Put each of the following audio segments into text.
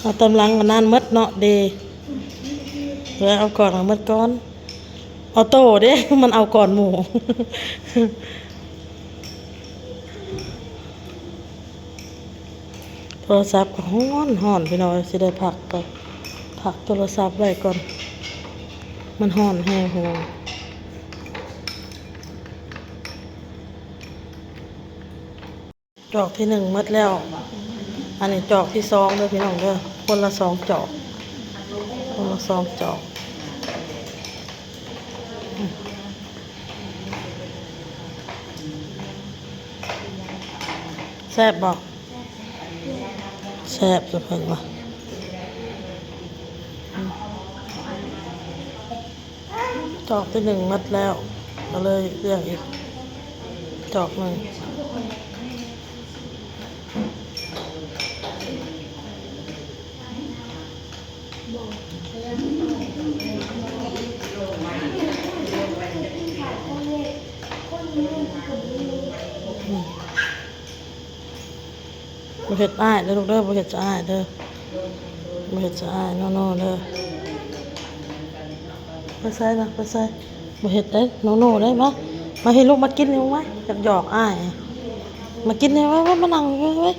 ເອົາຕາມຫຼັງອັນນັ້ນໝົດເນາະເດ. ເອີ ເອົາກ່ອນ ເອົາໝົດກ່ອນ. ອອໂຕ້ເດ້ ມັນເອົາກ່ອນໝູ່. ໂທລະສັບກໍຮ້ອນໆ ພີ່ນ້ອງເອີຍ ຊິໄດ້ພັກກ່ອນ ພັກໂທລະສັບໄວ້ກ່ອນ ມັນຮ້ອນແຮງ ພີ່ນ້ອງ. ຈອກທີໜຶ່ງໝົດແລ້ວ ອັນນີ້ຈອກທີສອງເດີພີ່ນ້ອງເດີ ຄົນລະສອງຈອກ ຄົນລະສອງຈອກ. ແຊບບໍ່? ແຊບ ສະເພິ່ນວ່າ. ຈອກທີໜຶ່ງໝົດແລ້ວ ກໍເລີຍເລື່ອງອີກຈອກໜຶ່ງ. ບໍ່ເຮັດອ້າຍເດີລູກເດີ ບໍ່ເຮັດສະອ້າຍເດີ ບໍ່ເຮັດສະອ້າຍໂນໂນເດີ. ໄປໃສນະ ໄປໃສ? ບໍ່ເຮັດເດ້ໂນໂນເດ້. ມາ ມາເຮັດລູກ ມາກິນນີ້ມາ ຢາກຫຍອກອ້າຍ. ມາກິນນີ້ ໄວ້ ໄວ້ ມານັ່ງ ໄວ້ ໄວ້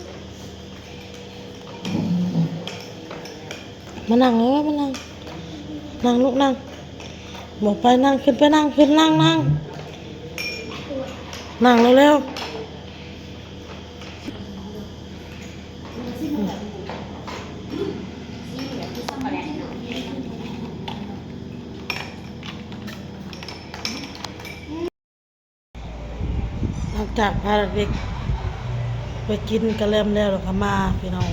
ມານັ່ງເອີຍ ມານັ່ງ ນັ່ງລູກນັ່ງ. ບໍ່ໄປ ນັ່ງ ຂຶ້ນໄປນັ່ງ ຂຶ້ນ ນັ່ງ ນັ່ງ ນັ່ງເລັວໆ. ຫຼັງຈາກພາເດັກໄປກິນກະແລັມແລ້ວ ແລ້ວກໍມາ ພີ່ນ້ອງ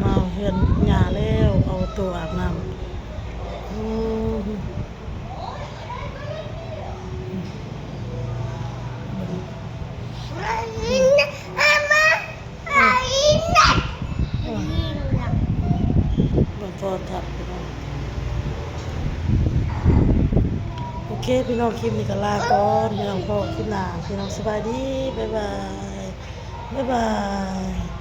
ມາເຮືອນຍ່າແລ້ວ ເອົາໂຕອາບນ້ຳ. ໂອ້ ບໍ່ພໍທັບ ພີ່ນ້ອງ. ໂອເຄ ພີ່ນ້ອງ ຄລິບນີ້ກໍລາກ່ອນ ພີ່ນ້ອງ ພໍ້ຄລິບໜ້າ ພີ່ນ້ອງ ສະບາຍດີ ບາຍບາຍ ບາຍບາຍ.